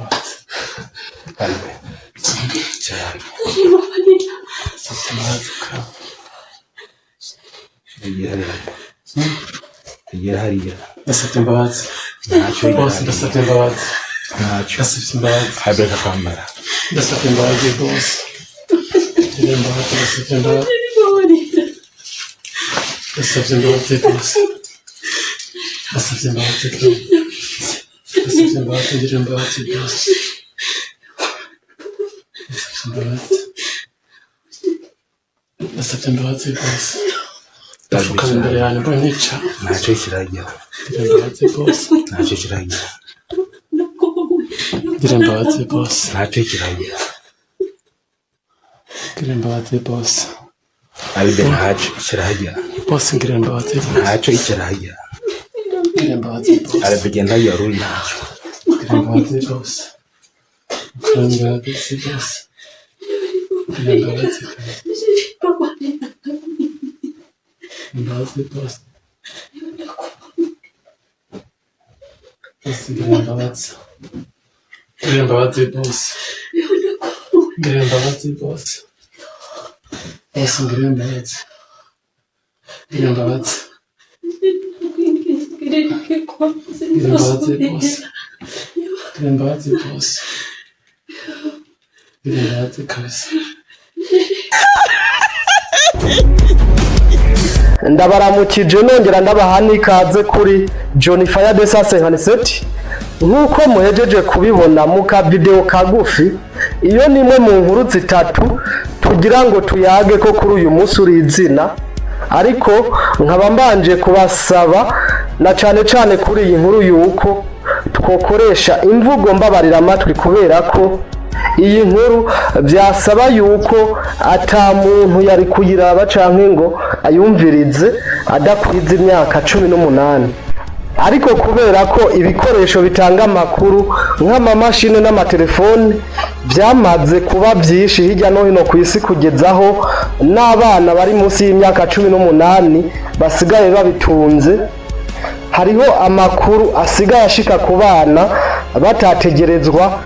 Imbabazi. Albe, icara. Ndasabye imbabazi ka. Egera hariya. Egera hariya. Ndasabye imbabazi. Ntacyo, egera Bose hariya. Ndasabye imbabazi. Ntacyo. Ndasabye imbabazi. Albe, reka kwambara. Ndasabye imbabazi rwose. Ngira imbabazi, ndasabye imbabazi. Ndasabye imbabazi rwose. Ndasabye imbabazi rwose. Ndasabye imbabazi, ngira imbabazi rwose. Ndasabye imbabazi. Ndasabye imbabazi rwose. Ndapfukama imbere yanjye mbonyica. Ntacyo kiragera. Ngira imbabazi rwose. Ntacyo kiragera. Ngira imbabazi rwose. Ntacyo kiragera. Ngira imbabazi rwose. Albe, ntacyo kiragera. Bose, ngira imbabazi rwose. Ntacyo kiragera. Ngira imbabazi rwose. Albe, genda hariya uri, ntacyo. Ngira imbabazi rwose. Ngira imbabazi rwose. Ngira imbabazi rwose. Imbabazi rwose. Bose, ngira imbabazi. Ngira imbabazi rwose. Ngira imbabazi rwose. Bose, ngira imbabazi. Ngira imbabazi. Ngira imbabazi rwose. Ngira imbabazi rwose. Ngira imbabazi kabisa. Ndabaramukije, nongera ndabaha n'ikaze kuri John Fire de Sasenkaniseti. Nk'uko muhejeje kubibona mu kavideo kagufi, iyo ni imwe mu nkuru zitatu tugira ngo tuyage ko kuri uyu munsi uri izina. Ariko nkaba mbanje kubasaba na cane cane kuri iyi nkuru yuko twokoresha imvugo mbabarira amatwi, kubera ko iyi nkuru byasaba yuko ata muntu yari kuyiraba canke ngo ayumvirize adakwiza imyaka 18. Ariko kubera ko ibikoresho bitanga amakuru nk'amamashini n'amatelefoni byamaze kuba byinshi hirya no hino ku isi, kugezaho n'abana bari munsi y'imyaka 18 basigaye babitunze, hariho amakuru asigaye ashika ku bana batategerezwa.